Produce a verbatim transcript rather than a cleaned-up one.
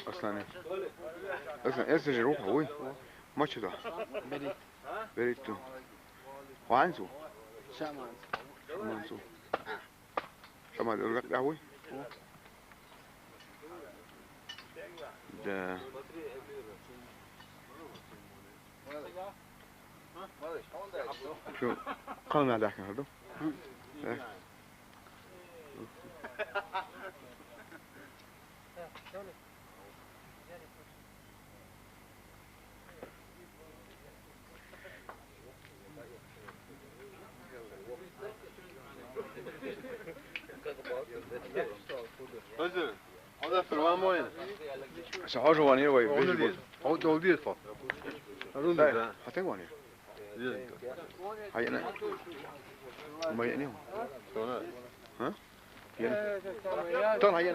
Аслане. Аслан, эсэ жи руха, уй. Мачо да. Бери. Бери ту. Хуанцу. Шаманцу. Шаманцу. Шаманцу, уй. Да. Шу, кална дахин хадо. Э. Özür. O da sırma mı oyun? Sen hoca var, niye var? Onu diyor. O da oldu ya. Onu diyor. Hatta var ya. Hayır, ne? Ama ya ne? Sonra. Ha? Yeni. Ton hayır.